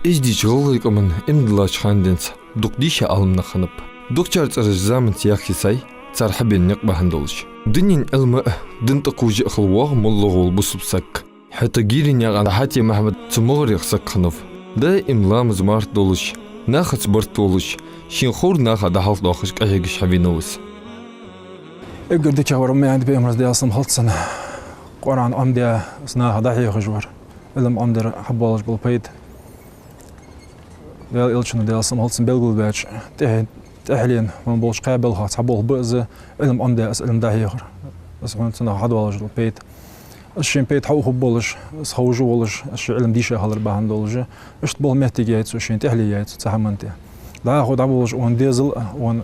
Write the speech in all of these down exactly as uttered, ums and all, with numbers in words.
Эздийча гӀалгӀай къаман иман диллача хана денз дукха дийша Ӏаламнах хиннаб. Дукхачар цӀераш заманца яхъяьсай, цар хьабена никъ бахьан долаш. Дунен Ӏилма а, дин тӀакхувш а хила воагӀа моллагӀа вола бусалба саг. ХӀаьта Гириннаькъан Хьатим-Ахьмад цу могӀарех саг хиннав. Даим ламаз-марха долаш, нахаца барт волаш, шийна ховр наха дӀахьалхадоахаш къахьегаш хьавенав из. Эггара дикагӀвар Даьла Элчан, Даьла салам хилда цунна, Къуръан Ӏомадаь, из наха дӀахьехаш вар. Ӏилма Ӏомадар хьабоалаш бола пайда. Даьла Элчано, Даьла салам хилда цунна, белгалбаьча тӀехье-, тӀехьленна хьона болча кхаь балхах цхьа болх ба из, Ӏилма Ӏомадаь, из Ӏилма дӀахьехар. Из хьона цунах хьадоалаш дола пайда. Из шийна пайда хьаухаш болаш, из ховш волаш, из ший Ӏилма дийша хилар бахьан долаш, иштта болх моттиг яьй цо, шийна тӀехьле яьй цо цу хӀаман тӀа. ДӀахо дӀаболаш, он дезал а, он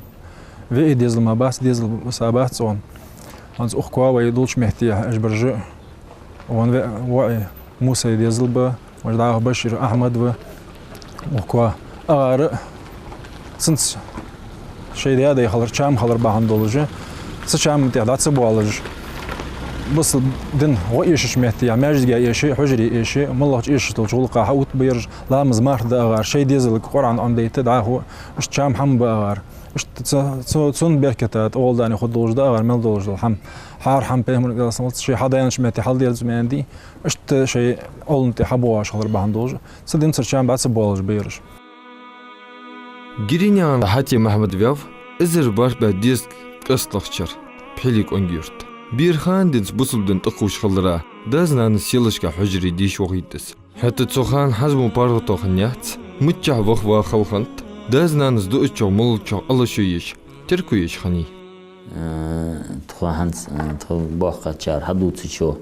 веи дезал ма бац, дезал са бац он. ХӀанз укх коа вай долча метте, Ижбаржа, он ве-, воӀи Мусай дезал ба, вож дӀахо Башир Ахьмад ва, укх коа. АгӀара цунца шоай даь-даь хилар, чам хилар бахьан долаш, цу чама тӀа дӀа ца боалаш, бусалба дин гӀо эшача метте, я маьждиге эше, хьужаре эше, моллагӀча эшаш долча гӀулакха хьаотта ба ераш, ламаз-марха да агӀар, шоай дезалга Къуръан Ӏомадайта дӀахо, иштта чам хӀама ба агӀар. Иштта цу-, цу-, цун берката тӀагӀолла дани хургдолаш да агӀар мел долаш дола хӀама. ХӀара хӀама Пайхамара, Даьла салам хилда цунна, шоай хьадайнача метте хьалдерза ма аьннадий, иштта шоай Ӏолам тӀа хьабоагӀаш хилар бахьан долаш, цу динцара чам дӀа ца боалаш ба ераш. Гириннаькъан Хьатим-Ахьмад ваьв эзар бархӀ бӀаь дезткъа кӀантлагӀча шера Пхьилекъонгий-Юрта. Бера хана денз бусалба дин тӀакхувш хиларах, дас-нанас селашка хьужаре деша вахийт из. ХӀаьта цу хана хӀанз мо паргӀато хиннаяц, миччахьа ваха ва хала хиннад, дас-нанас дуачох, моллагӀчох Ӏалашо еш, терко еш хиннай. Э, тхо хӀанз, э, тхо боккхачар хьадувцачох,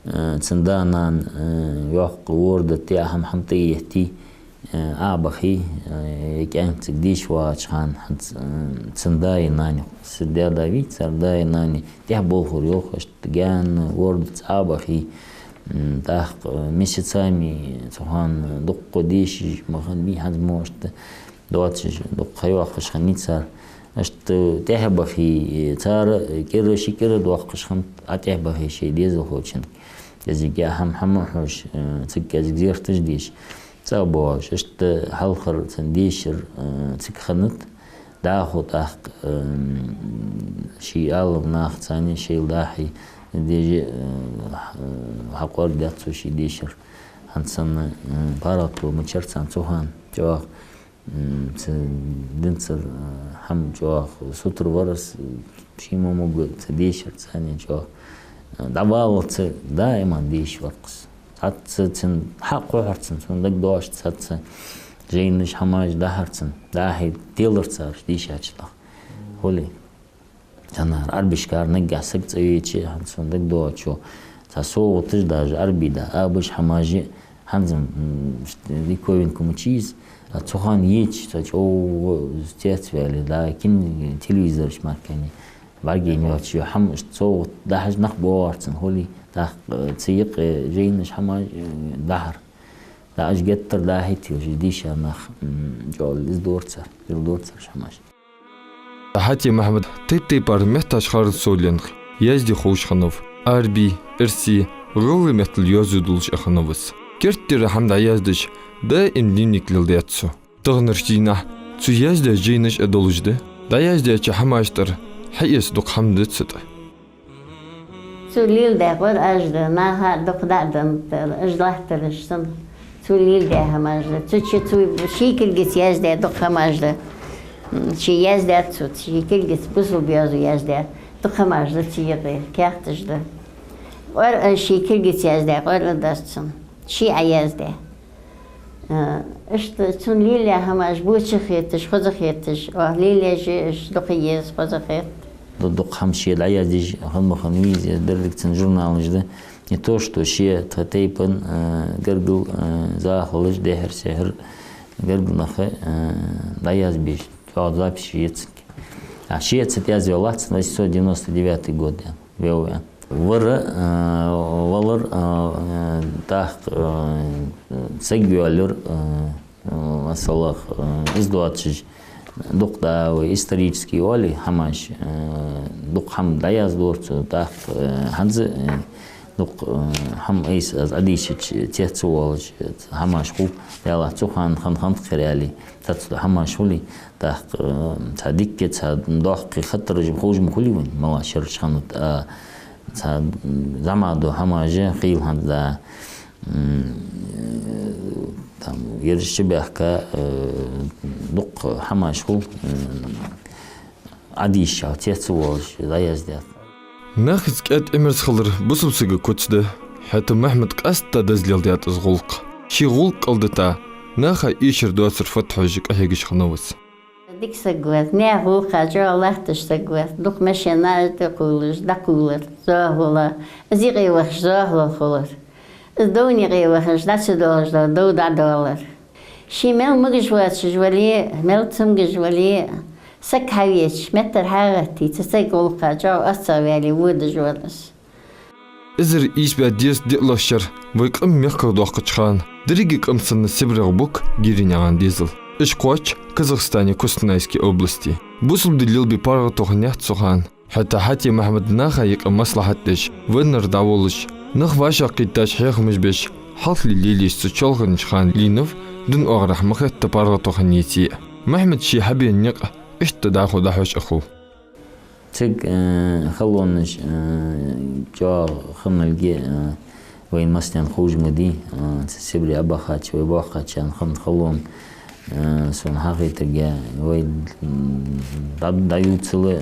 э, цун да-нана, э, йоккха ворда тӀа хӀама-хӀама тӀаеттий, э, Ӏобахий, э, е кӀаьнк цига деша вагӀача хана хӀанз, э, цун даи нанеи, са даь-да вий, цар даи нанеи тӀехьа болхлур йоах, иштта гаьна вордаца Ӏобахий, м, тӀаккха, э, месяцами цу хана дукха дешаш ма хиннабий, хӀанз мо иштта доацаш, дукха ха йоаккхаш хиннай цар. Иштта тӀехьа бахий, цар кӀира, ши кӀира доаккхаш хиннад, Ӏа тӀехьа бахий шоай дезалхочунга. КӀезига хӀама-хӀама хьош, э, цига кӀезига зерташ деш, цӀа боагӀаш, иштта хьалхара цун дешар, э, цига хиннад. ДӀахо тӀаккха, э, ший Ӏаламнахаца цхьана шоайла дӀахьий, дежи, э, хьакъоаргдаьд цо ший дешар. ХӀанз санна, э, паргӀато мичара царна цу хана чӀоагӀа, м, цу динцара, э, хӀама чӀоагӀа сутара вар из, ший мо могаш цу дешарца цхьана чӀоагӀа, э, дӀаваллалца даиман деша вар-кх из. Цхьацца цун хьакхухьар цунна, цунна дагадоагӀаш, цхьацца жайнаш, хӀамаш дахьар цунна. ДӀахо телар цар уж дийшача наха. Хулий. Цхьаннахьара Ӏарбашкара наггахьа саг цӀавеча, хӀанз сона дагадоагӀачох, цхьа совгӀаташ даже Ӏарбий да, абаш хӀамаш, хӀанз-м, м, диковинка ма яц из, а цу хана еча, цхьа чӀоагӀа цецваьле, да, кин-, телевизораш мара кхы бӀаргаяйна йоацаш йола хӀама, иштта совгӀат дахьаш нах боагӀар цунна, хулий, тӀаккха, э, цу юкъе жайнаш, хӀамаш, э, дахьар. Да, уж геттара дахьийтий уж дийша нах, м, чӀоагӀа из дора цар, из дора цар уж хӀамаш. Хьатим-Ахьмад тайп-тайпара метташ харцо ленг, язде ховш хиннав, Ӏарбий, эрсий, гӀалгӀай меттала йоазув долаш а хиннав из. Керттера хӀама дӀаяздеш, даим дневник леладаьд цо. Таханарча дийнахьа цо яздаь жайнаш а долаш да, дӀаяздеча хӀамашта тӀара хьаэца дукха хӀама да цу тӀа. Цо леладаь къораш да, наха а дукха дӀа а денна, уж латтараш санна. Цо леладаь хӀамаш да. Цу чу цо ший кулгаца яздаь дукха хӀамаш да. М, ший яздаьд цо, ший кулгаца бусалба йоазув яздаь дукха хӀамаш да цу юкъе, каьхаташ да. Къор-, ший кулгаца яздаь къораш дац цун. Ший Ӏояздаь. А, иштта цун лелаяь хӀамаш боча хеташ, хоза хеташ, оаха лелаеш а уж дукха еза, хоза хет. Ду-, дукха хӀама ше дӀаяздеш хинна ма хиннавий из, деррига цун журналаш да. Не то что ше, тха тайпан, а, гаргара, а, захалаш, дехьара-сехьара гаргара нах, а, дӀаязбеш, чӀоагӀа записаш я цун. А ше цу тӀа яздаь латт, восемьсот девяносто девятый год, я. Вевве. Вар, а, валар, а, а, тӀаккха, а, саг йоалаяр, а, а, масала, а, из доацаш, дукха да вай исторически оале хӀамаш, а, дукха хӀама дӀаяздора цо, тӀаккха, а, хӀанз, а, Дукха, э, хӀама айса аз Ӏадийшача, цецвоалаш, э, хӀамаш хул, ялахь цу хана хинна хиннад-кх ер аьле, цхьацца дола хӀамаш хулий, тӀаккха, э, цхьа дикка, цхьа доккхий хаттараш ховш ма хулий вайна, мала шераш хиннад, а цхьа, м, зӀамига дола хӀамаш а хийла хӀанз да, м, э, там, ераш чубаьхка, э, дукха хӀамаш хул, э, Ӏадийшача, цецвоалаш, дӀаяздаь. Нахаца кӀаьда Ӏимерза хилар бусалба сага куц да, хӀаьта Махьмада къаьстта деза леладаьд из гӀулакх. Ший гӀулакх кӀалдита, наха эшар доацар фатхьожа къахьегаш хиннав из. Дика саг вар, наьха гӀулакха чӀоагӀа латташ саг вар, дукха машенаш тӀакхувлаш, дӀакхувлар, зоахалол, из юкъе вахаш зоахалол хулар. Из довна юкъе вахаш, дӀа ца доалаш дола дов дӀадоалар. Ше мел могаш воацаш вале а, мел цамогаш вале а, саг хьавеча, меттара хьагӀаттий, цу сага гӀулакха чӀоагӀа оццагӀа ваьле водаш вар из. Эзар ийс бӀаь дезткъа диълагӀча шера вай къам мехках доаккхача хана, деррига къам санна Сибрех бу-кх ГӀирий-НегӀан дезал. Уж кхоач Казахстане Костанайски области. Бусалба ди лелабе паргӀато хиннаяц цу хана. ХӀаьта Хьати-Махьмад наха юкъе маслахьат деш, веннар дӀаволлаш, нах вӀашагӀкхийттача хьехамаш беш, хьалхле лелаеш цу чоалханча хана лийнав дин оагӀорахьа ма хетта паргӀато хиннаяц а. Махьмада ше хьабена никъ иштта дӀахо дӀахьош а хул. Цига, э, халонаш, э, чӀоагӀа хинналга, э, вайна массанена ховш ма дий, а, цу Сибре а бахача, вай боахкача хана хинна халон, а, сона хьахетарга, вай, м, дӀа-, дӀаювцал, а,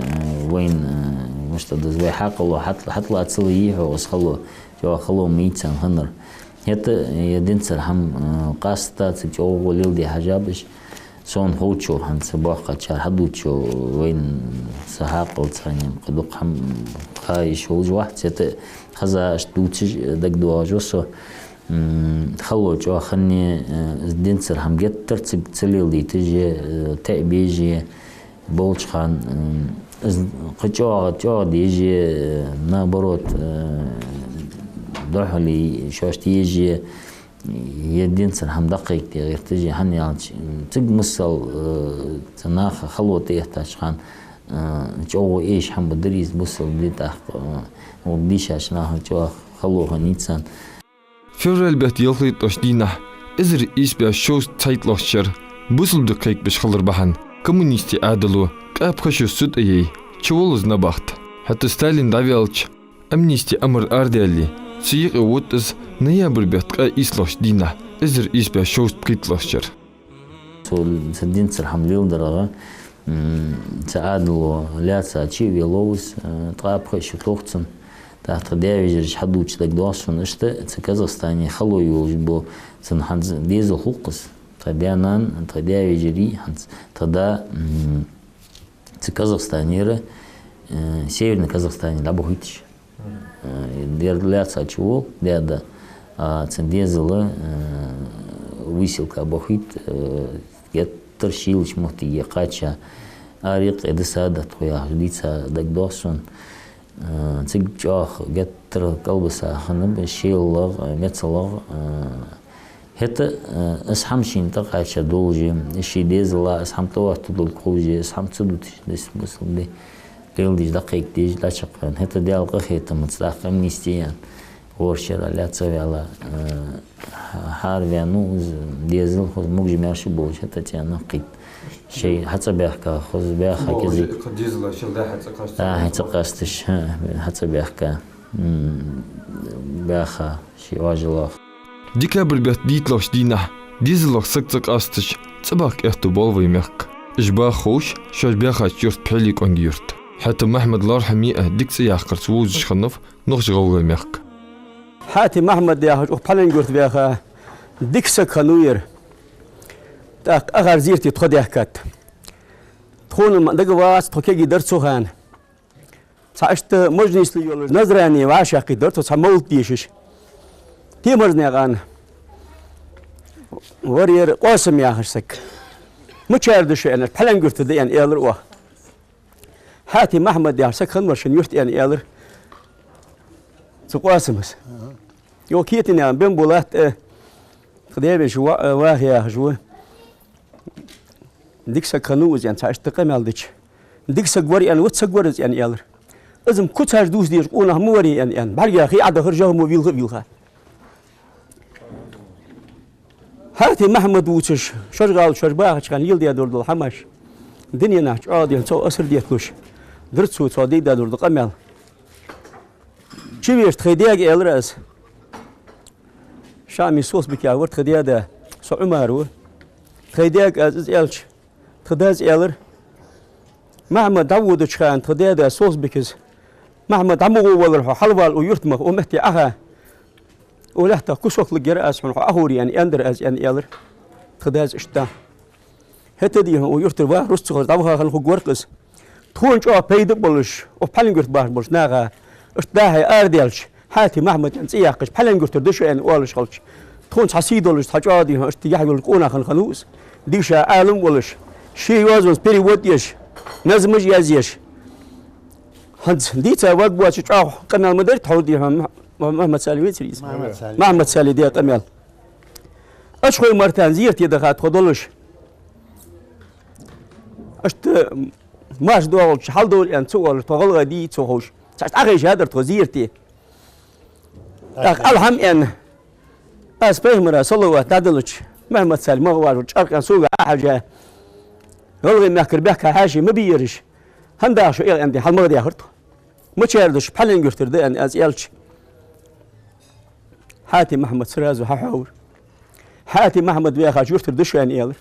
вайна, а, мишта да из, вай хьакъало хьат-, хьатӀалацал йий хьогӀ из хало, чӀоагӀа хало ма йий царна хиннар. ХӀаьта, э, динцара хӀама, а, къаста, цига чӀоагӀа гӀо леладе хьежаб уж. Сона ховчо, хӀанз боахкачар хьадувцачо, вайна са хьакъал цхьанне кхы дукха хӀама ха йиш йолаш вац, хӀаьта хеза, иштта дувцаш дагадоагӀаш ва со. М, хало чӀоагӀа хиннай, э, динцара хӀама геттара цига ца леладайташ а, э, таӀабеш а болча хана, м, из кхы чӀоагӀа, чӀоагӀа деш а, э, наоборот, э, духьале шоашта еш а, е динцара хӀама дӀакхайкаде гӀерташ а, хӀана аьлча, м, цига масала, э, цу наха хало тӀаэттача хана, э, чӀоагӀа эша хӀама ба деррига из бусалба ди тӀаккха, э, дийшача наха чӀоагӀа хало хиннай царна. Февраль бетта ялхайттлагӀча дийнахьа, эзар ийс бӀаь шовзткъа цхьайттлагӀча шера, бусалба ди кхайкабеш хилар бахьан, коммунистий Ӏаьдало, кхаба хашо суд а яь, чуволла из набахта. ХӀаьта Сталин дӀаваьлча, амнисти амар арадаьле, цу юкъе вутт из ноябрь бетта ткъаь ийслагӀча дийнахьа, эзар ийс бӀаь шовзткъа пхийттлагӀча шера. Цу, цу динцара хӀама леладарах, м, цу Ӏаьдало лаьца чу а веллав из, э, ткъаь пхи шу тох цунна. ТӀаккха тха даь-вежарашта хьадувцаш дагадоагӀа сона, иштта цу Казахстане хало йолаш бола цун хӀанз дезал хул-кх из. Тха даь-нана, тха даь-вежарий, хӀанз тха да, м, цу Казахстанера, э, Северный Казахстане дӀабохийташ. Э, ер лаьца чуволла даь-да, а цун дезал, э, выселка бохийт, э, геттара шийлача моттиге кхаьча, арекъа дисад тхо яхаш дийца дагадоагӀа сона. Э, цига чӀоагӀа геттара кӀалбиса хиннаб шеллагӀа, мецаллагӀа, э, ХӀаьта, э, из хӀама шийна тӀакхаьча долаш а, ший дезала из хӀама тӀаоттадергдолга ховш а, из хӀама ца дуташ, дес бусалба ди леладеш, дӀакхайкадеш, дӀачакхваьнна. ХӀаьта Даьла къахетамца тӀаккха амнисти яьнна, гӀора шера лаьца ваьнна, э, хьа-, хьараваьннав из дезал, хоза могаш-маьрша болаш, хӀаьта цӀенна кхийтта. Шоай хьацӀабаьхка, хоза баьха кӀезига. Кхы дезала шел да хьацӀакъасташ. Да, хьацӀакъасташ, хьа, хьацӀабаьхка. М, баьха ший важалах. Декабрь бетта дийтталагӀча дийнахьа дезалах саг цӀакъасташ, цӀабаха кӀаьдду боал вай мехка. Уж баха ховш шоаш баьхача юрта Пхьели-Конги-Юрта. ХӀаьта Махьмад лархӀаме а дика цӀи яккхарца вовзаш хиннав Нохч-ГӀалгӀай мехка. Хьати Махьмад яхаш укх Пхьеленгурта ваьха дика саг хиннав ер. ТӀаккха Ахар-Зерте тхо даьхкад. Тхона ма дагавац, тхо кегий дар цу хана. Цхьа иштта можа нийслуш йолаш, Назране вӀашагӀкхийттар тхо цхьа мовлат дешаш. Темарзнаькъан вар ер Къосам яхаш саг. Мичара да шо аьнна, Пхьеленгурта да аьнна, аьлар оаха. Хьати Махьмад яхаш саг хиннавар шун юрта аьнна, аьлар цу Къосамас. Йо, Кетанаькъан Бембулат, э, тха даь-веший ва-, э, ваха яхаш ва. Дика саг хиннав из аьнна, цхьа иштта къамаьл дича. Дика саг вар аьнна, вац саг вар из аьнна, аьлар. Из-м куцаш дувца дезаш къонах ма варий, аьнна, аьнна. БӀаргех хий Ӏодахар, жагӀа мо вийлха а вийлха. Хьатим Махьмад вувцаш, шоаш гӀала, шоаш бахача хана леладаь дола хӀамаш, дуненахьа чӀоагӀа дийхьа цох асар детталуш, дир цо, цо дийдаь дола къамаьл. Чувеча тхоай даьга аьлар аз. Шами Сосбике вар тха даь-да, со Ӏумар ва. Тхоай даьга аз из аьлча, тха дас аьлар: «Махьмад дӀаводача хана тха даь-да Сосбикес: „Махьмад, дӀа ма гӀо валара хьо, хьалвала укх юрта мах, укх метте Ӏоха. Укх лаьттах кусок лургьяр аз хьона, хьо Ӏоховре“, аьнна, аьннадар аз», — аьнна, аьлар тха дас иштта. ХӀаьта дийхьа укх юртара ваха рузкъа ца хоза дӀаваха хинна хургвар-кх из. Тхона чӀоагӀа пайда а болаш, укх Пхьиленгурта бахаш болча наха, иштта дӀа-хьа арадаьлча, Хьатим Махьмад аьнна цӀи яьккхача, Пхьиленгуртера да шо аьнна оалаш хилча, тхона цхьа сий долаш, цхьа чӀоагӀа дийхьа иштта яхь йолаш къонах хинна хиннав из. Дика ша Ӏалам а волаш, ший йоазонца перевод еш, назмаш а язъеш. ХӀанз дийца варгвоацаш чӀоагӀа къамаьл ма дарий тхо дийхьа Мах-, Махьмад-Сали вецарий из? Махьмад-Сали. Махьмад-Сали даь къамаьл. Ачхой-Мартана зерате даха тхо долаш, иштта марша доагӀача хьалдовла аьнна ца оалаш, тхо гӀалгӀай дий ца ховш, цхьа Ӏохайша дар тхо зерате. ТӀаккха алхьам аьнна, аз пайхамара салават дӀадалча, Махьмад-Сали мах важа чӀаркъен сога Ӏохьежа, гӀалгӀай мехкара бехка хьаьший ма бий ераш, хӀана даха шо, аьнна, хьалмагӀа даьхар тхо. Мичара да шо? Пхьиленгуртера да, аьнна, аз аьлча, Хьатим Махьмад сразу хьахьовра. Хьатим Махьмад ваьхача юртара да шо, аьнна, аьлар.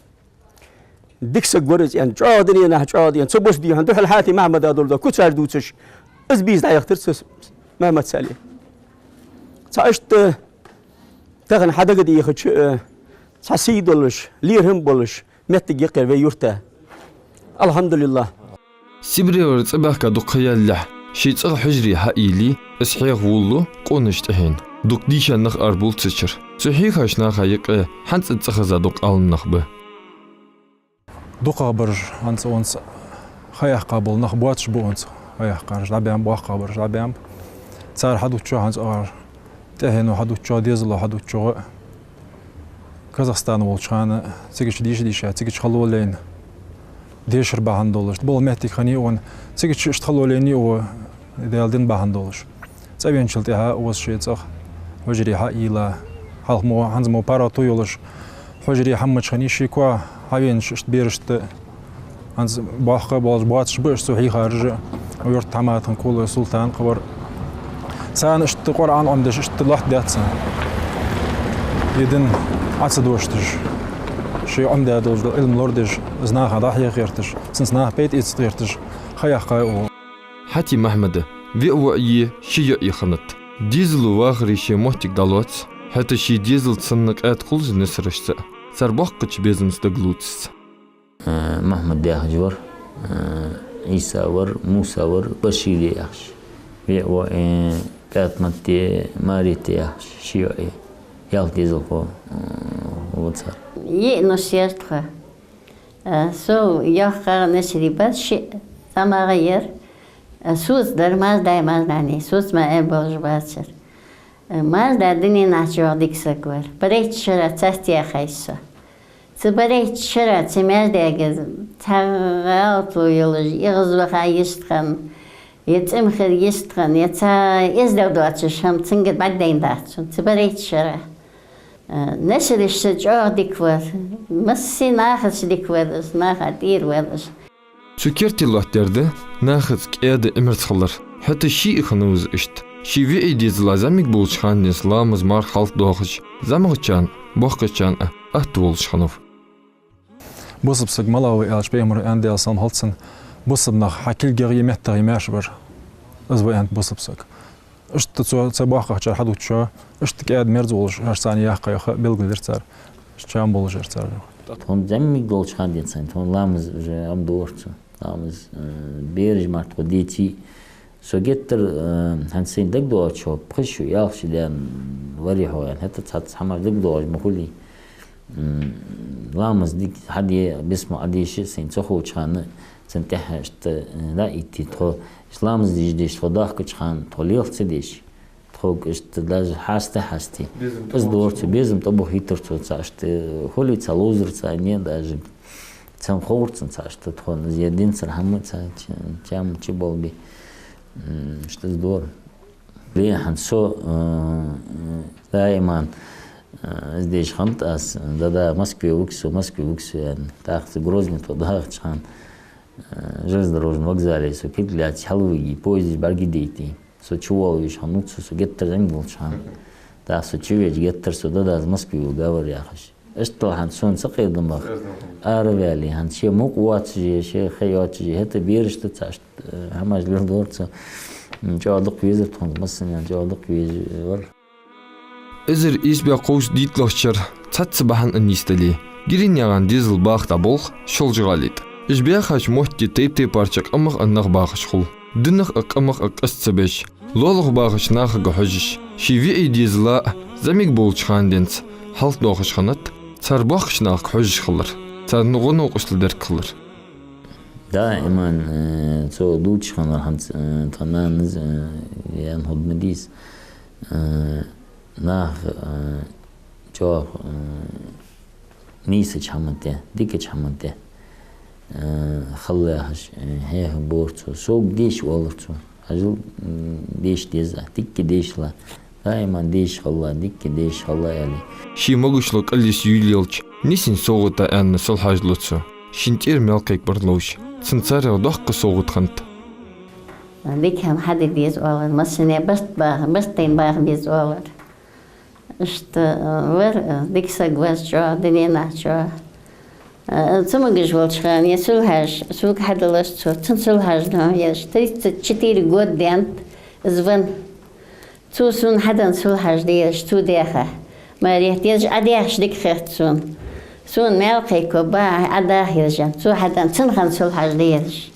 Дика саг вар из, аьнна, чӀоагӀа дуненахьа чӀоагӀа дийхьа. Цу бус дийхьа духьал Хьатим Махьмада дола да куцаш дувцаш, из бийса дӀаяхийтар цо Махьмад-Сале. Цхьа иштта тахан хьадагадехача, э, цхьа сий долаш, лерхӀам болаш моттиг я-кх ер вай юрта. АлхьамдулиллахӀ. Сибревар цӀабаьхка дукха ха ялалехь, ший цӀагӀа хьужаре хьаийле, из хьеха волалу къонача тӀехьенна. Дукха дийша нах арабовл цу чура. Цу хьийхача наха юкъе хӀанз а цӀихеза дукха Ӏалам нах ба. ДукхагӀбараш хӀанз цунца ха яьккха бола нах боацаш ба, цунца ха яьккхараш дӀабаьннаб, боккхагӀбараш дӀабаьннаб. Цар хьадувцачох, хӀанз цар тӀехьено хьадувцачох, дезало хьадувцачох, Казахстане волча хана, цигача дийша-дийша, цигача хало лайна, дешар бахьан долаш, бола моттиг хиннай укхун, цигача иштта хало лайнай укхо, Даьла дин бахьан долаш. ЦӀавеначул тӀехьагӀа укхаза ший цӀагӀа хьужаре хьаийлла, хьалха мо, хӀанз мо паргӀато йолаш, хьужаре хӀама ца хиннай, ший коа хьавенача иштта берашта, хӀанз боккха болаш боацаш ба уж цу хьийхараш а, юрта Хьаматхан Кулой, Султан кхы вар. Царна иштта Къуръан Ӏомадеш иштта лоаттадаьд цунна. Ер дин Ӏо ца дошташ, ший Ӏомадаь долаш дола Ӏилма лорадеш, из наха дӀахьеха гӀерташ, цунца наха пайда эца гӀерташ ха яьккхай укхо. Хьатим Махьмада виъ воӀи ши йоӀи хиннад. Дезало вахаре ший моттиг дӀалоац, хӀаьта ший дезал санна къаьда хулаш несарашца а, цар боккхача безамца дагалоацаш. Э, Махьмад яхаш вар, э, Ӏийса вар, Муса вар, Башире яхаш. Виъ воӀи, э, ПаьтӀамате, Марете яхаш, ши йоӀи, ялх дезалхо, э, ва цар. Йиъ нус яр тха. Э, со йоккхагӀа несари бар шиъ, цӀамагӀа яр. Э, соца дар Маздай, Маздани, соца ма аьнна болаш бацар. Мазда дуненахьа чӀоагӀа дика саг вар. Барайтта шера цаьрца яхай со. Цу барайтта шера цу Маздага цхьа гӀалат йолаш, эгӀазваха йистхинна, е цӀимхир йистхинна, е цхьа эздел доацаш хӀама цунгара бӀаргадайнадац сона. Цу барайтта шера. Э, несарашца чӀоагӀа дика вар. Массане нахаца дика вар из, наха тӀера вар из. Цу керте лоаттадаьр да нахаца кӀаьда Ӏимерца хилар. ХӀаьта ший а хиннав из иштта. Ший виъий дезала зӀамига болча ханнахьа ламаз, марха хьалха доахаш, зӀамагӀчарна, боккхагӀчарна а атта волаш хиннав. Бусалба саг малагӀа ва аьлча, пайхамара аьннад, Даьла салам хилда цунна, бусалба нах хьа кулгах е меттах е маьрша бар. Из ва аьннад бусалба саг. Иштта цо цу боккхагӀчар хьадувцачох, иштта кӀаьда-мерза волаш, аш царна яьккхай ха белгалдир цар, чам болаш яр цар. Тхона зӀамига долча хана денз, тхона ламаз уже Ӏомадора цо. Ламаз, э, бераш мара тхо деций. Со геттара, э, хӀанз сайна дагадоагӀачох, пхи шу, ялх шу даьнна варий хьо аьнна, хӀаьта цхьацца хӀамаш дагадоагӀаш ма хулий. М, ламаз дика хьаде, бисмал Ӏодеша, сайна ца ховча хана, цун тӀехьа иштта, э, дӀаэтте тхо, иштта ламаз деш-деш тхо дахкача хана, тхо лелха ца деш, тхога иштта даже хьаста-хьасте. Из дора цо, безам тӀабохийтар цо, цхьа иштта, э, хулий цхьа ловзар цхьа, не даже цхьа ховр цунна цхьа иштта тхона, из ер динцара хӀама цхьа, ч-, чам чуболабе. М, иштта из дора. Ле, хӀанз со, э, даиман, э, из деш хиннад аз, да-да, Москве вуг со, Москве вуг со, аьнна. ТӀаккха со Грозне тӀа дахача хана, э, железнодорожный вокзале со кулг лаьца хьалвиге, поездаш бӀаргадайта. Со чувоалавеш хиннав цо, со геттара зӀамига волча хана. ТӀаккха со чувеча, геттара со да-да, аз Москве вуг, говорю, яхаш. Иштта хӀанз сона ца кхийдам баха. Араваьле, хӀанз ше мукъа воацаш, ше ха йоацаш, хӀаьта бераш да цхьа, иштта, э, хӀамаш леладора цо. М, чӀоагӀа дукха везар тхона, массанена чӀоагӀа дукха везар. Эзар ийс бӀаь кховзткъеи дийтлагӀча шера цхьацца бахьан а нийсдале, Гириннаькъан дезала баха дӀаболх Шолжа-ГӀалий тӀа. Уж баьхача метте тайп-тайпарча къамах а нах бахаш хул. Динах а, къамах а къаста ца беш, лоалахо бахача нахага хьожаш, ший виӀий дезала а, зӀамига болча хана денз хьалхадоахаш хиннад цар боккхача нахага хьожаш хилар, царна гӀо-новкъостал дергхилар. Даиман, э, цо дувцаш хиннар хӀанз, э, тха нанас, э, яьнна хӀама да из, э, нах, э, чӀоагӀа, э, нийсача хӀаман тӀа, дикача хӀаман тӀа, э, хила яхаш, э, хьехабора цо. Сога деша оалар цо. Хьажал, м, деша деза, дика деша ла. Даиман деша хила, дика деша хила, аьле. Ший могашал кӀалйиса юйла елча, нийсача совгӀата аьнна сулхьаш лу цо. Шийна тӀера маьл кхайкабар ловш, цунна царех доккха совгӀат хиннад. Дика хӀама хьаде деза оалар, массане барт баха, барт тайна баха беза оалар. Иштта, э, вар, э, дика саг вар чӀоагӀа, дунен чу. Э, цамогаш волча хана, е сулхьаш, сога хьадалаш цо, цун сулхьаш да, еш тридцать четыре года даьннад из венна. Цо сона хьаденна сулхьаш да, еш цо даьха. Маьре, еш Ӏа даьхача дика хет сона. Сона маьл кхайкабаь, Ӏа даха еш, цо хьаденна, цун хана сулхьаш да, еш.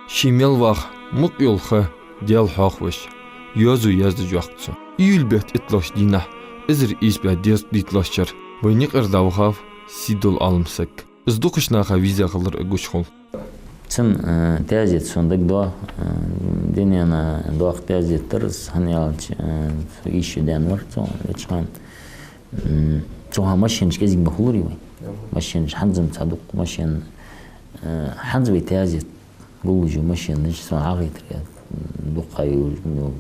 Ший мел ваха мукъа йола ха Даьла хьоахавеш, йоазув яздаь йоаккх цо. Июль бетта иттлагӀча дийнахьа, эзар ийс бӀаь дезткъеи дийтлагӀча шера, вай наькъара дӀавахав сийдола Ӏалам саг. Из дукхача наха веза хилар а гуш хул. Цун, э, таьзет сона дагадоагӀа, э, дунен доккха таьзет дар из, хӀана аьлча, э, цо ийс шу даьнна вар цо, веча хана. М, цу хана машенаш кӀезига ма хуларий вай. Машенаш хӀанз-м цхьа дукха машен, э, хӀанз вай таьзет гуллуш я машенаш, сона хьахайтар, э, дукха ха йолаш, ну,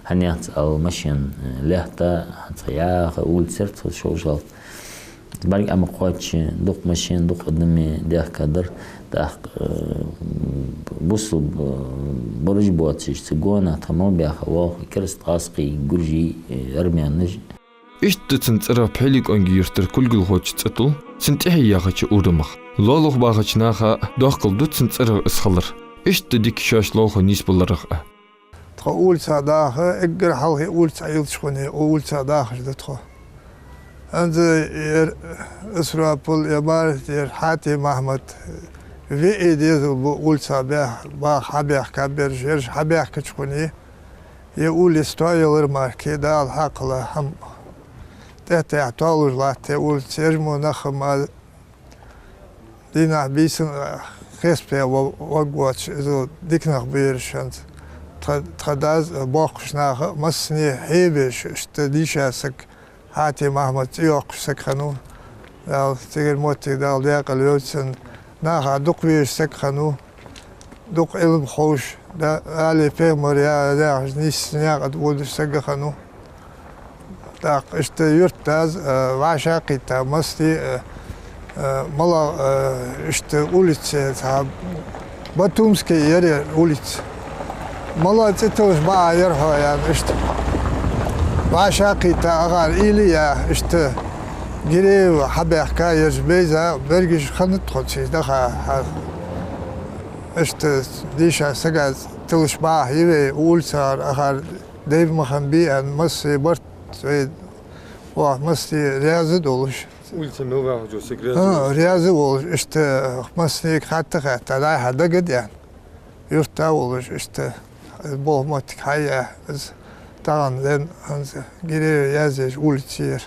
хӀана яц аьлча машен, э, лаьтта, хӀанз цхьа яха улица яр цу Шолжа-ГӀалий. БӀарг Ӏомакхоачача, дукха машен, дукха адам даьхкадар, тӀаккха, э, бусалба, э, бараш боацаш, цу гонахьа тха мел баьха болх, кераста гӀазкхий, гуржий, э, армянаш. Иштта цун цӀерагӀа Пхьилекъонгий-Юртара кулгалхочо цӀи тулл цун тӀехье яхача урамах. Лоалахо бахача наха доккхал ду цун цӀерагӀа из хилар. Иштта дика шоаш лоалахо нийсбаларах а. Тхо улица даха, эггара хьалхе улица Ӏоиллача хана, укх улица дахаш да тхо. ХӀанз ер Исрапил, ер Марат, ер Хьатим-Ахьмад, виӀий дезал ба улица баьх-, баха хьабаьхкаб ераш, ераш хьабаьхкача хана, ер улица тоаялар мара, кхы Дала хьакхалла хӀама тӀехьа-тӀехьа тоалуш латт ер улица, ераш мо нах ма дийнахьа-бийсанна хестабе ва-, варгвоацаш, из дика нах ба ераш хӀанз. Тха, тха дас, боккхача наха а массане хьебеш, иштта дийша саг, Хьатим-Ахьмад цӀи йоаккхаш саг хиннав. Дала цигара моттиг Дала даькъала йойла цун. Наха дукха везаш саг хиннав. Дукха Ӏилма ховш, да, Ӏалий пайхамар я, яхаш, нийса наькъа тӀа водаш саг хиннав. ТӀаккха иштта юртдас, э, вӀашагӀкхийтта, масти, э, э, мала, э, иштта улица, цхьа Батумская яр ер улица. Мала цӀи тиллаш бакъахьа яр хьо, аьнна, иштта. ВӀашагӀкхийтта, акхар уйла а яь, иштта Гиреев хьабаьхка, ераш бейза, бергаш хиннад тхо цига даха, хьа. Иштта дийша сага тиллаш бакъахьа я вай улицагара, акхар дайв ма хиннабий, аьнна, массе барт вай, вай массе раьза долаш. Улица мел вахача саг раьза волаш. ХӀа, раьза волаш, иштта массанега хатта-хатта, дӀа-хьа дагадеана. Юрта волаш, иштта, из болх моттиг хьаяь, из тахан ден, хӀанз Гиреев язъеш улица я ер.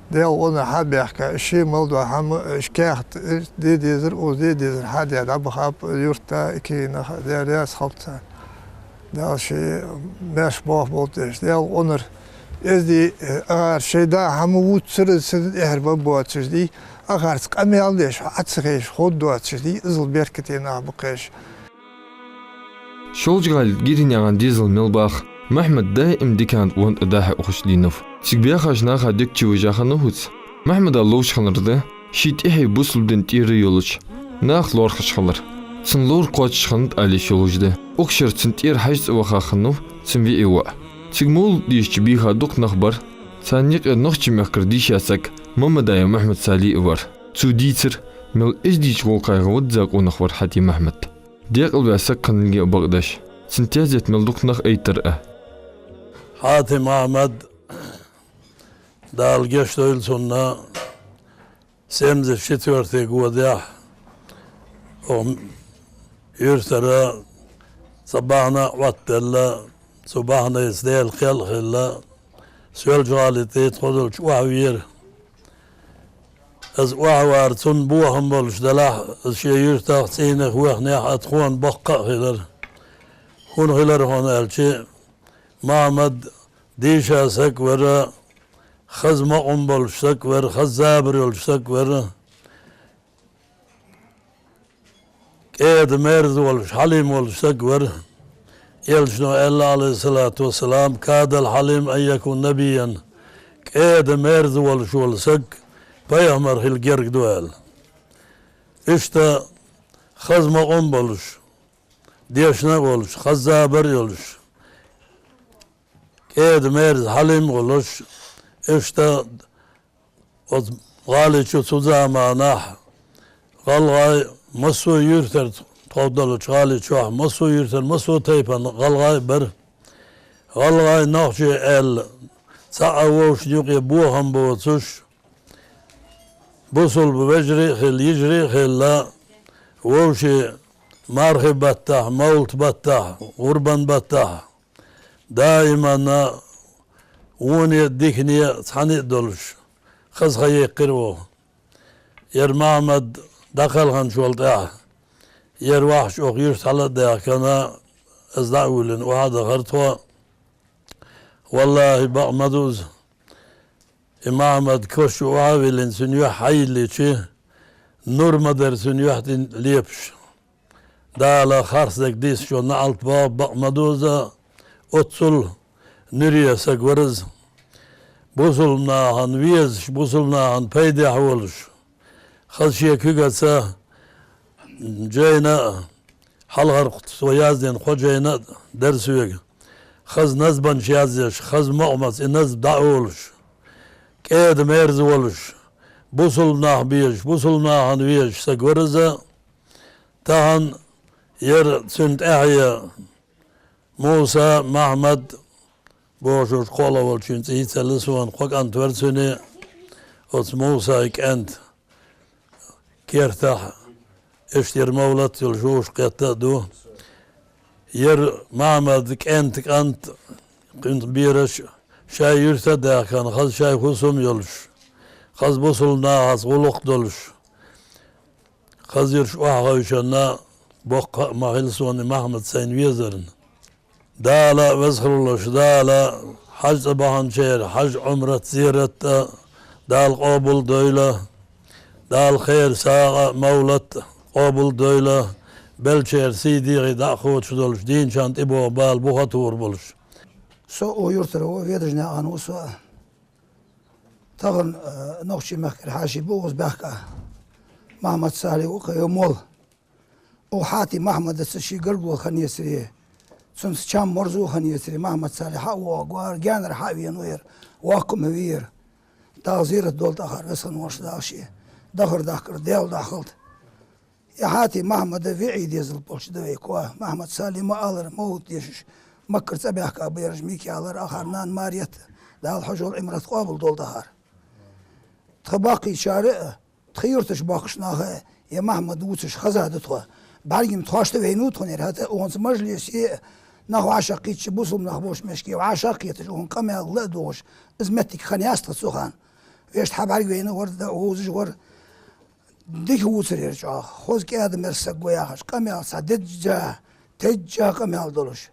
Даьла къонахчалца хьабаьхка, ший мел дола хӀама, уж каьхат де дезар, укхаза де дезар хьадаь дӀабахаб юрта, иккий нах, Даьла раьза хилва царна. Дала ший маьрша болх болтӀа деш, Даьла къонахчалца. Эздий, акхар шоай да хӀама вувцар, из санна тӀехьара ба боацаш дий, акхарца къамаьл деш, Ӏа ца ховш, ховргдоацаш дий, иззал беркате нах ба кхы ераш. Шолжа-ГӀалий тӀа ГиргӀеннаькъан дезал мел бах, Махьмад даим дикан тӀа вон тӀа дӀа-хьа ухаш дийнав. Цига баьхача наха дегчу вижа хиннав хӀуца. Махьмада ловш хиннар да ший тӀехье бусалба дина тӀера йолча наха лоархӀаш хилар. Цун ловр кхоачаш хиннад ала йиш йолаш да. Укх шера цун тӀера ХьажцӀа ваха хиннав цун виӀий воӀ. Цига мовлат дешача бийха дукха нах бар. Царна юкъе Нохчий мехкара дийша саг Мамадаев Мухьмад-Сали а вар. Цо дийцар, мел эздийча гӀулакхех визза къонах вар Хьати Махьмад. Декъалваь саг хиннилга а бакъдеш, цун тезет мел дукха нах айттар а. Хьати Махьмад, Дала гешт дойла цунна, семьдесят четвёртый годехь укх юртара цхьа бахьан а Ӏоттаделла, цу бахьанца Даьла кхел а хилла, Соьлжа-ГӀалий тӀа тхо долча охьавера. Из охьавар цунна бохам болаш далахь, из ший юртах, цӀийнах, вехнех а тхона боккха а хилар. ХӀана хилар хьона аьлча, Махьмад дийша саг вар, хаза мукъам болаш саг вар, хаза забар йолаш саг вар. КӀеда-мерза волаш, хьалим волаш саг вар. Элчано аьлла, عليه الصلاة والسلام: «كاد الحليم أن يكون نبيا». КӀеда-мерза волаш вола саг пайхамар хила герга ду аьлла. Иштта хаза мукъам болаш, дешна а волаш, хаза забар а йолаш, кӀеда-мерза хьалим а волаш, иштта оцу гӀали чу цу заманахь гӀалгӀай массо а юьртара, тхо долча гӀали чохь массо а юьртара, массо а тайпан гӀалгӀай бар. ГӀалгӀай, нохчий аьлла, цхьа а вовшашна юкъе бохам боцуш, бусалба вежарий а хилла, йижарий а хилла, вовший мархий баттахь, мовлат баттахь, гӀурбан баттахь, даиманна воне а, дикане а цхьана а долаш, хаза ха яьккхира оха. Ер Махьмад дӀакхелхинчул тӀехьагӀа, ер вахча оха юрт хьала а даьхкина, из дӀа а виллина, охьа а дахар тхо. Валлахьи, бакъ ма ду из. И Махьмад кхаш чу охьа а виллина, цун юхь хьайиллича, нур ма дарра цун юхь тӀа лепаш. Дала харцдерг дийцачо наӀалт боагӀа, бакъ ма ду из, оццул нуьре саг вар из. Бусалба нахана везаш, бусалба нахана пайдехь волаш, хаза шен куьгаца жайна а, хьалхарча цо яздина кхо жайна а дар соьга. Хаза назманаш язъеш, хаза мукъамца и назм дӀа а олуш, кӀеда-мерза волаш, бусалба нах безаш, бусалба нахана везаш саг вар из. Тахан ер цуьнан тӀаьхье Муса, Махьмад бохуш кхоалагӀа волчун цӀий ца лисван, кхо кӀант вар цуьнан, оцу Мусай кӀант кертахь, иштта ер мовлат йолуш вовшах кхетта а ду. Ер Махьмад кӀант, кӀант, кхин бераш шай юьрта а даьхкина, хаза шай хӀусам йолуш, хаза бусалба нахаца гӀулакх долуш, хаза ерш охьахевшина боккха а ма хила суна Махьмад сайна везарна. Дала, веза хилла волчу Дала, хьаж цӀа баханчеран хьаж, Ӏумрат, зерат а Дала къобал дойла, Дала кхеран сагӀа, мовлат къобал дойла, беллачеран сий, дегӀий дӀа а кхочуш долуш, дийначарна тӀебогӀу бала буха а тухур болуш. Со укх юртара ву, Ведажнаькъан ву со. Тахана, э, Нохчийн мехкара хьаьший бу укхаза баьхка. Махьмад-Салихь ву кхайо молла. Укх Хьати Махьмадаца ший гаргало хинна яцаре, цунца чам-марзо хинна яцаре, Махьмад-Салихь хьа а воагӀаргвар, гаьнара хьа а венавар, воккха а ма вийра. Дала зерат долда тӀаккха, веза хинна волчу Дала шен дахар дахкар Даьла дӀахалда. И Хьати Махьмада виӀий дезал болчу да вай кхо. Махьмад-Салихь ма аллара, мовлат дешаш, Маккара цӀа баьхка бераш Микаьлара, ахар нана Маретта, Дала хьажол, Ӏумрат къобал долда тӀаккха. Тха баккхийчара а, тха юьртара боккхачу наха а, я Махьмад вувцаш хеза ду тхо. БӀаьргий-м тхоашта вайна ву тхуна, хӀаьта а укхунца мажлисе а нах вӀашагӀкхийтча, бусалба нах болчу мешке вӀашагӀкхеташ, укхун къамел ла а дохуш, иза меттиг хинна яц тха цу хана. Вешта хьа бӀаьрга вайна вара, да вовзаш вара. Дика вувцар яра чӀогӀа, хоза кӀеда-мерза саг ву яхаш, къамел цхьа деза, теза къамел долуш.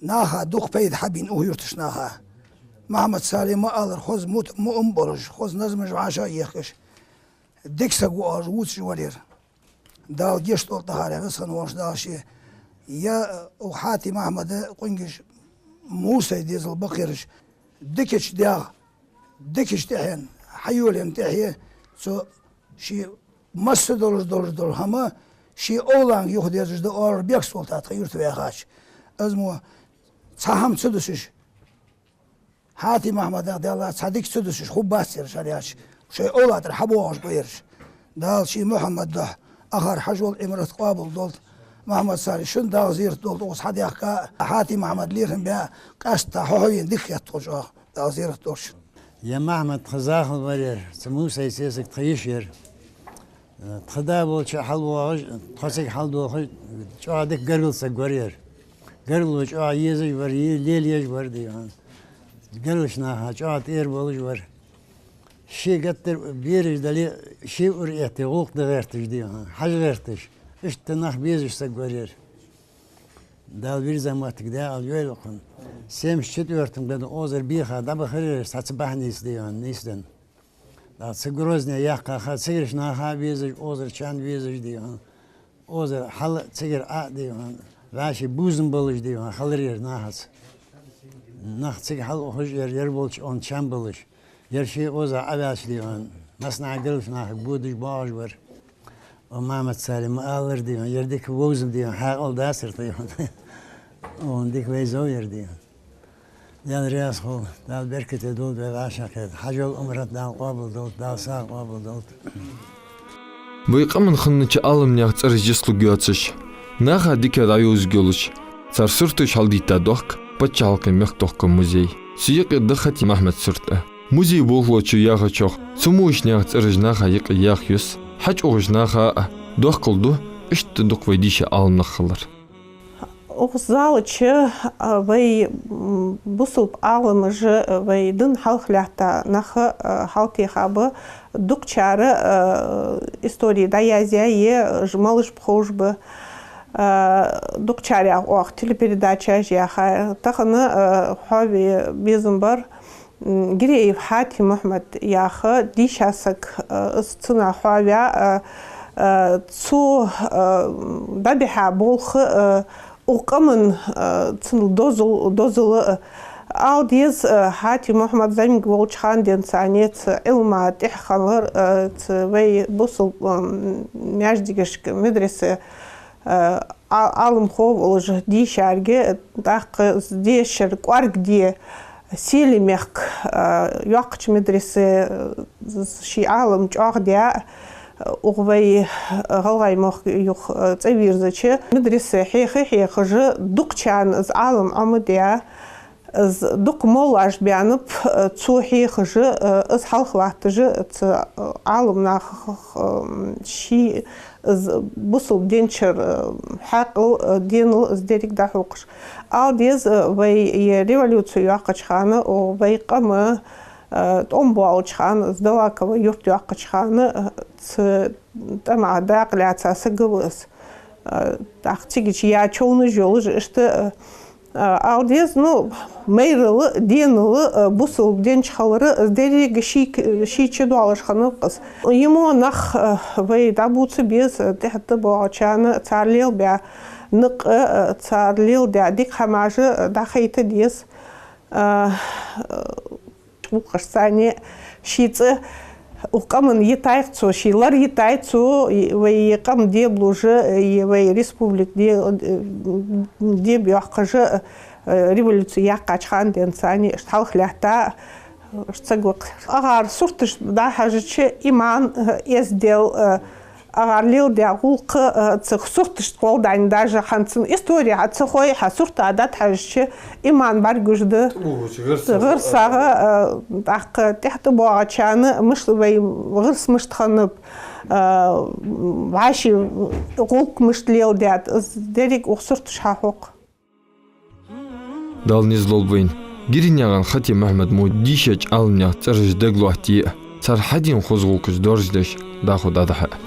Наха дукха пайда хьабина укх юьртара наха. Махьмад-Салихь ма аллара, хоза мут-, мукъам а болуш, хоза назмаш вӀашагӀ а ехкаш, дика саг ву оалаш вувцаш вара ер. Дала гешт долда тӀаккха, веза хинна волчу Дала шен Е укх Хьатим Ахьмада къонгаш Мусай дезал бакъ ераш, дикача дегӀа, дикача тӀехьен, хьайолаенна тӀехье, цо ший масса долаш, долаш дола хӀама ший овланга юхадерзаш да оалар Бексолта тха юрта ваьхача. Из мо цхьа хӀама ца дусаш, Хьатим Ахьмадах, Даьллахь, цхьа дика ца дусаш хургбац ераш, хӀана аьлча шоай овлада тӀара хьабоагӀаш ба ераш. Дала ший Мухьаммада духьа ахар хьажол, Ӏимрат къоабал долда. Мухьаммад-Салихь, шун Дала зерат долда, укхаза хьадаьхка а, Хьатим Ахьмад лерхӀам баь, къаьстта хьо хьавена дика хет тхо чӀоагӀа, Дала зерат долда шун. Е Мухьаммад тха захал вар ер, цу Мусай сесаг тха йиша яр. Тха да волча хьалвоагӀаш, тхо цига хьалдохаш, чӀоагӀа дика гаргара саг вар ер. Гаргало чӀоагӀа езаш вар, е-, лелаеш вар, дий хьона. Гаргарча наха чӀоагӀа тӀера болаш вар. Ше геттара бераш дале, ше ура этте, гӀулакх де гӀерташ, дий хьона, хьажа гӀерташ. Иштта нах безаш саг вар ер. Дала вирза моттиг даь, Ӏа йойла кхунна. Семьдесят четвёртом году озар бийха дӀабахар ер, цхьацца бахьан нийса, дий хьона, нийсденна. ТӀаккха цу Грозне яьккха ха, цигарча наха а везаш, озарчарна везаш, дий хьона. Озар хьал а, цигара Ӏа а, дий хьона. ВӀаший бувзам болаш, дий хьона, хилар ер нахаца. Нах цига хьалухаш ер, ер волча онда чам болаш. Ер ший оза Ӏаваьлча, дий хьона, массанахьа, гаргарча нахага бодаш боагӀаш вар. О, Мухьаммад-Салихь, ма алалара, дий хьона, ер дика вовзам, дий хьона, хьаькъал дацар, дий хьона. О, дика вайзав ер, дий хьона. Даьла раьза хилва, Дала беркате долда вай вӀашагӀкхетар. Хьажол, Ӏумрат Дала къоабал долда, Дала сагӀа къоабал долда. Вай къаман хиннача Ӏаламнаьха цӀераш йислургйоацаш, наха дикагӀа дӀайовзаргйолаш, цар сурташ хьалдита дохк паччахьалкхен мехкадохкама музей. Цу юкъе да Хьатим Ахьмада сурт а. Музей болхлочо яхачох, цу муш наьха цӀераш наха юкъе яха юс, хьачӀоагӀача наха а доккхал ду иштта дукха вай дийша Ӏаламнах хилар. Укх зала чу, а, вай, м, бусалба Ӏаламаш а, вай дин хьалхалаьтта нах а, а, хьалтеха ба, дукхачар а, а, истори дӀаязъяь е, ж-, малаш ба ховш ба, а, дукхачарех оаха телепередачаш яьхай. Тахан, а, хьоаве безам бар, м, Гиреев Хьатим Мухьаммад яха дийша саг, а, из цунах хьоаваь, а, а, цо, а, дӀабихьа болх, а, укх къаман, а, цун дозал-, дозал а. Ала деза, а, Хьатим Мухьаммад зӀамига волча хана денз цхьанне цу Ӏилма тӀехьа хилар, а, цу вай бусалба, м, маьждигашка, медресе, а, Ӏа-, Ӏаламхо волаш дийшарга, тӀаккха из дешара кӀоарга де, Сели мехка, а, йоккхача медресе, а, ший Ӏалам чӀоагӀдаь, а, укх вай, а, ГӀалгӀай мохк юха, а, цӀавийрзача, медресе хьеха-хьехаш, дукхачарна из Ӏалам Ӏомадаь, из дукха моллаш баьннаб, а, цо хьехаш, а, из хьалхалатташ, цу, а, Ӏаламнаха, а, ший из бусалба динчура, э, хьаькъал, э, денал из деррига дӀахьокхаш. Ала деза, э, вай е революци йоаккхача хана, о, вай къам, э, тӀом боалача хана, из Долаково юрт йоаккхача хана, э, цу тӀема дакъа лаьца саг ва из. Э, тӀаккха цига чу я човнаш йолаш, иштта, э, А, ала деза, ну, майрал а, денал а, а, бусалба динчу хилар а, из деррига ший, ший чу доалаш хиннав-кх из. Ер мо нах, а, вай дӀабувца беза, а, тӀехьа тӀабоагӀачарна, цар лелабаь никъ а, а, цар леладаь дика хӀамаш а, а, дӀахайта деза. А, а, Укхаза царна ший цӀи укх къаман йитай-кх цо, ший лар йитай цо, и вай къам дебалуш, и вай республика де-, дебайоаккхаш, э, революци яьккхача хана денз царна иштта хьалха лаьтта, иштта саг ва-кх. АгӀар сурташ дӀахьажача, иман, эздел, э, АгӀар леладаь гӀулакх, э, цу сурташта гӀолла дайна, даже хӀанз цун истори хьа ца хой, хьа сурта дӀатӀахьежача, иман бӀаргагуш да. ТӀабугӀуча гӀирсах, гӀирсах, э, тӀаккха тӀехьа тӀабоагӀачарна мишта вай гӀирс мишта хиннаб, э, вӀаший гӀулакх мишта леладаьд, из деррига укх сурташа хьахьокх. Дала низ лолба вайна, Гиренаькъан Хати-Мухьаммад мо дийшача Ӏаламнаьха цӀераш дагалоаттае а, цар хьадена хоза гӀулакхаш доаржадеш дӀахо дӀадахьа а.